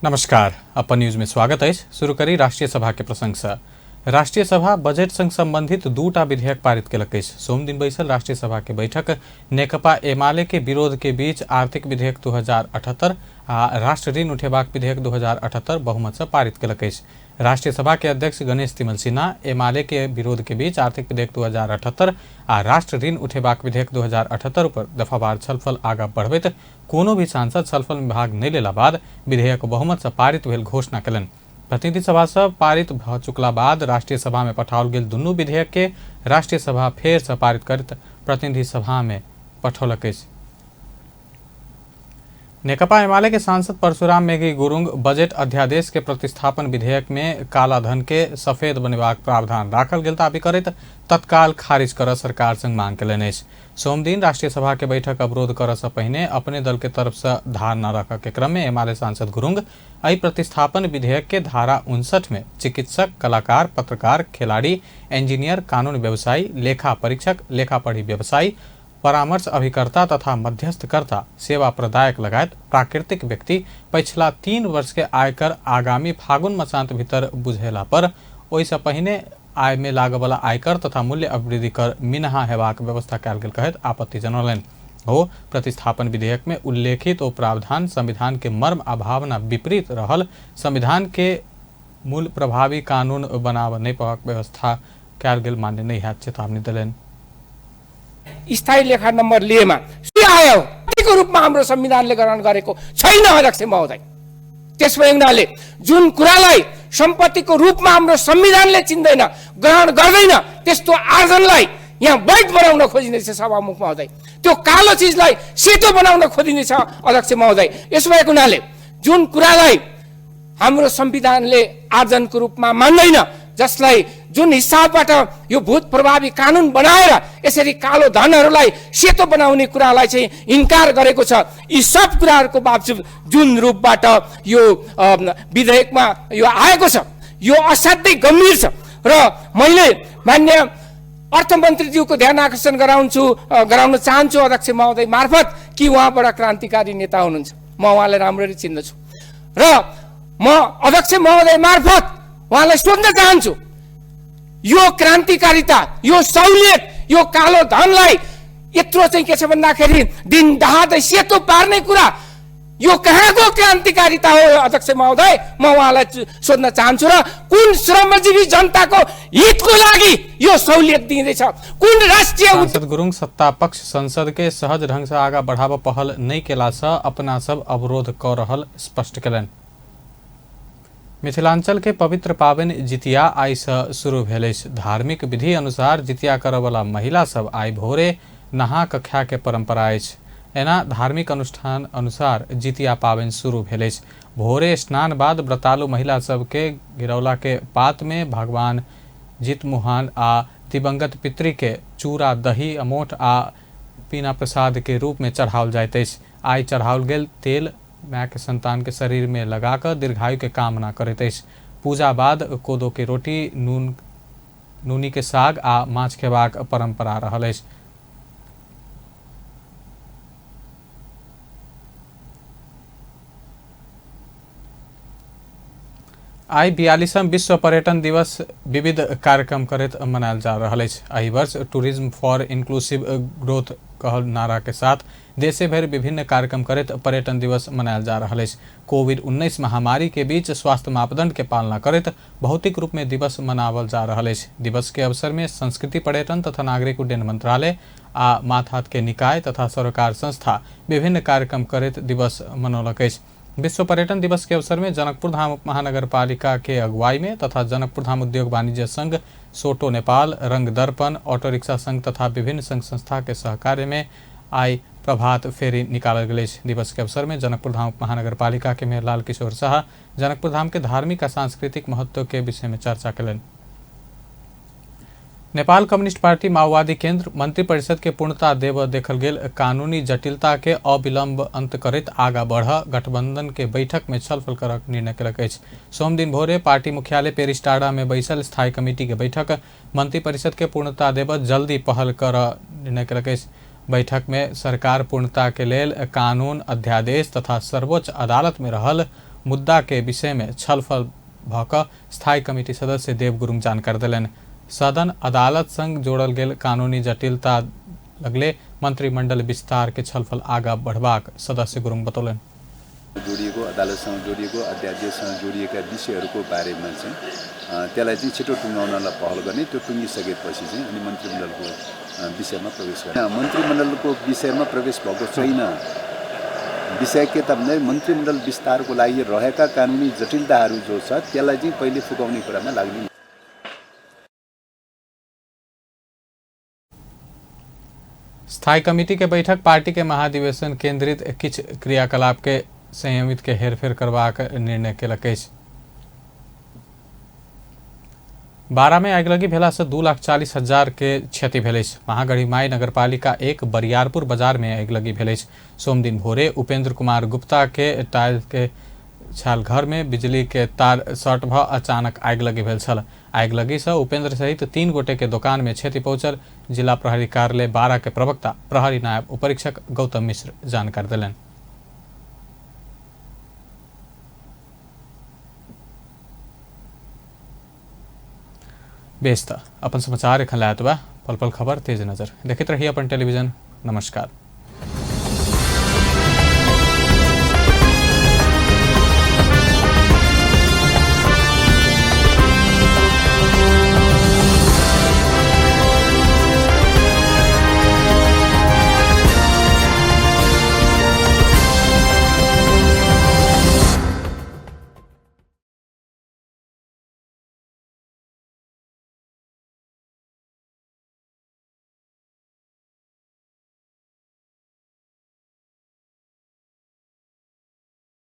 नमस्कार, अपन न्यूज में स्वागत अछि। शुरू करी राष्ट्रीय सभा के प्रसंग से। राष्ट्रीय सभा बजट संग संबंधित दूटा विधेयक पारित केलक अछि। सोमदिन बैसल राष्ट्रीय सभा के बैठक नेकपा एमाले के विरोध के बीच आर्थिक विधेयक 2078 आ राष्ट्र ऋण उठेबाक विधेयक 2078 बहुमत से पारित केलक अछि। राष्ट्रीय सभा के अध्यक्ष गणेश तिमल सिन्हा एमाले के विरोध के बीच आर्थिक विधेयक 2078 आ राष्ट्र ऋण उठेबाक विधेयक 2078 पर दफावार छलफल आगा बढ़बैत कोनो भी सांसद छलफल में भाग नहि लेला बाद विधेयक बहुमत से पारित भेल घोषणा कयलनि। प्रतिनिधि सभा से पारित भऽ चुकला बाद राष्ट्रीय सभा में पठाओल गेल दुनू विधेयक के राष्ट्रीय सभा फेर से पारित करैत प्रतिनिधि सभा में पठौलक अछि। नेकपा एमाले के सांसद परशुराम मेघी गुरुंग बजट अध्यादेश के प्रतिस्थापन विधेयक में काला धन के सफेद बनेबाक प्रावधान राखल गेल दाबी करैत तत्काल खारिज करऽ सरकार संग मांग कयलनि अछि। सोमदिन राष्ट्रीय सभा के बैठक अवरोध करऽ से पहिने अपने दल के तरफ से धारणा रखऽ के क्रम में एमाले सांसद गुरुंग एहि प्रतिस्थापन विधेयक के धारा 59 में चिकित्सक, कलाकार, पत्रकार, खिलाड़ी, इंजीनियर, कानून व्यवसायी, लेखा परीक्षक, लेखा पढ़ी व्यवसायी, परामर्श अभिकर्ता तथा मध्यस्थकर्ता, सेवा प्रदायक लगायत प्राकृतिक व्यक्ति पछिला 3 वर्ष के आयकर आगामी फागुन मसांत भीतर बुझेला पर ओहिसँ पहिने आय में लागयवला आयकर तथा मूल्य अभिवृद्धि कर मिनहा हेबाक व्यवस्था कयल गेल कहैत आपत्ति जनौलनि। ओ प्रतिस्थापन विधेयक में उल्लेखित ओ प्रावधान संविधान के मर्म आ भावना विपरीत रहल संविधान के मूल प्रभावी कानून बनाबऽ नहि पबाक व्यवस्था कयल गेल मान्य नहि हैत चेतावनी देलनि। स्थायी लेखा नम्बर लिएमा आयो को रूपमा हाम्रो संविधानले ग्रहण गरेको छैन अध्यक्ष महोदय। त्यसो हुनाले जुन कुरालाई सम्पत्तिको रूपमा हाम्रो संविधानले चिन्दैन, ग्रहण गर्दैन, त्यस्तो आर्जनलाई यहाँ वैध बनाउन खोजिँदैछ सभामुख महोदय। त्यो कालो चिजलाई सेतो बनाउन खोजिँदैछ अध्यक्ष महोदय। यसो भएको हुनाले जुन कुरालाई हाम्रो संविधानले आर्जनको रूपमा मान्दैन, जसलाई जुन हिसाबबाट यो भूत प्रभावी कानुन बनाएर यसरी कालो धनहरूलाई सेतो बनाउने कुरालाई चाहिँ इन्कार गरेको छ, यी सब कुराहरूको बावजुद जुन रूपबाट यो विधेयकमा यो आएको छ, यो असाध्यै गम्भीर छ। र मैले मान्य अर्थमन्त्रीज्यूको ध्यान आकर्षण गराउन चाहन्छु अध्यक्ष महोदय मार्फत कि उहाँ बडा क्रान्तिकारी नेता हुनुहुन्छ, म उहाँलाई राम्ररी चिन्दछु र म अध्यक्ष महोदय मार्फत उहाँलाई सोध्न चाहन्छु, यो क्रान्तिकारिता, यो सहुलियत, यो कालो धनलाई यत्रो चाहिँ के छ भन्दाखेरि दिन दहादै सेतो पार्ने कुरा यो कहाँको क्रान्तिकारिता हो अध्यक्ष महोदय? म उहाँलाई सोध्न चाहन्छु। र कुन श्रमजीवी जनताको हितको लागि यो सहुलियत दिइँदैछ? कुन राष्ट्रिय सांसद गुरुङ सत्ता पक्ष संसद के सहज ढंग से आगा बढ़ाव पहल नहीं केला से अपना सब अवरोध क रहल स्पष्ट केलनि। मिथिलांचल के पवित्र पाबनि जितिया आइ से शुरू भेल अछि। धार्मिक विधि अनुसार जितिया करऽवला महिला सब आइ भोरे नहा कऽ खाय के परंपरा अछि। एना धार्मिक अनुष्ठान अनुसार जितिया पाबनि शुरू भेल अछि। भोरे स्नान बाद व्रतालु महिला सबके घिरौला के पात में भगवान जितमुहान आ दिवंगत पितृ के चूड़ा, दही, अमोठ आ पीना प्रसाद के रूप में चढ़ाओल जाइत अछि। आइ चढ़ाओल गेल तेल माय के संतान के शरीर में लगा कऽ दीर्घायु के कामना करैत अछि। पूजा बाद कोदो के रोटी, नूनी के साग आ माछ खेबाक परंपरा रहल अछि। आइ 42म विश्व पर्यटन दिवस विविध कार्यक्रम करैत मनायल जा रहल अछि। एहि वर्ष टूरिज्म फॉर इंक्लूसिव ग्रोथ कहल नारा के साथ देशे भरि विभिन्न कार्यक्रम करैत पर्यटन दिवस मनायल जा रहल अछि। कोविड-19 महामारी के बीच स्वास्थ्य मापदंड के पालना करैत भौतिक रूप में दिवस मनावल जा रहल अछि। दिवस के अवसर में संस्कृति, पर्यटन तथा नागरिक उड्डयन मंत्रालय आ माथात के निकाय तथा सरोकार संस्था विभिन्न कार्यक्रम करैत दिवस मनौलक अछि। विश्व पर्यटन दिवस के अवसर में जनकपुर धाम उपमहानगरपालिका के अगुवाई में तथा जनकपुर धाम उद्योग वाणिज्य संघ, सोटो नेपाल, रंग दर्पण, ऑटो रिक्शा संघ तथा विभिन्न संघ संस्था के सहकार्य में आई प्रभात फेरी निकालल गेल अछि। दिवस के अवसर में जनकपुर धाम उपमहानगरपालिका के मेयर लाल किशोर शाह जनकपुर धाम के धार्मिक आ सांस्कृतिक महत्व के विषय में चर्चा कयलनि। नेपाल कम्युनिस्ट पार्टी माओवादी केंद्र मंत्री परिषद के पूर्णता देव देखल गेल कानूनी जटिलता के अविलंब अंत करैत आगा बढ़ गठबंधन के बैठक में छलफल करक निर्णय केलक अछि। सोमदिन भोरे पार्टी मुख्यालय पेरिस्टाडा में बैसल स्थायी कमिटी के बैठक मंत्री परिषद के पूर्णता देव जल्दी पहल कर निर्णय केलक अछि। बैठक में सरकार पूर्णता के लेल कानून, अध्यादेश तथा सर्वोच्च अदालत में रहल मुद्दा के विषय में छलफल भऽ कऽ स्थायी कमिटी सदस्य देव गुरुङ जानकारी देलनि। सदन अदालत संग जोड़ल गेल कानूनी जटिलता लगले मंत्रिमंडल विस्तार के छलफल आगा बढ़बाक सदस्य गुरुङ बतौलनि। जोडिएको अदालतसँग जोडिएको अध्यादेशसँग जोडिएका विषयहरूको बारेमा चाहिँ त्यसलाई चाहिँ छिटो टुङ्गाउनलाई पहल गर्ने, त्यो टुङ्गिसकेपछि चाहिँ अनि मन्त्रीमण्डलको विषयमा प्रवेश गर्ने। मन्त्रीमण्डलको विषयमा प्रवेश भएको छैन। विषय के त भन्दा मन्त्रीमण्डल विस्तारको लागि रहेका कानुनी जटिलताहरू जो छ त्यसलाई चाहिँ पहिले फुकाउने कुरामा लाग्ने। स्थायी कमिटी के बैठक पार्टी के महाधिवेशन केंद्रित किछ क्रियाकलाप के संयमित के हेरफेर करबाक निर्णय केलक अछि। बारा में आगिलगी भेला से 2,40,000 के क्षति भेल अछि। महागढ़ी माई नगरपालिका 1 बरियारपुर बाजार में आगिलगी भेल अछि। सोमदिन भोरे उपेंद्र कुमार गुप्ता के टाइल के छाल घर में बिजली के तार शॉर्ट भ अचानक आगिलगी भेल छल। आगिलगी से उपेंद्र सहित 3 गोटे के दुकान में क्षति पहुंचल। जिला प्रहरी कार्यालय 12 के प्रवक्ता प्रहरी नायब उपरीक्षक गौतम मिश्र जानकारी देलनि। बेस त अपन समाचार एखन लायत बा पल पल खबर तेज नजर देखैत रही अपन टेलीविजन। नमस्कार।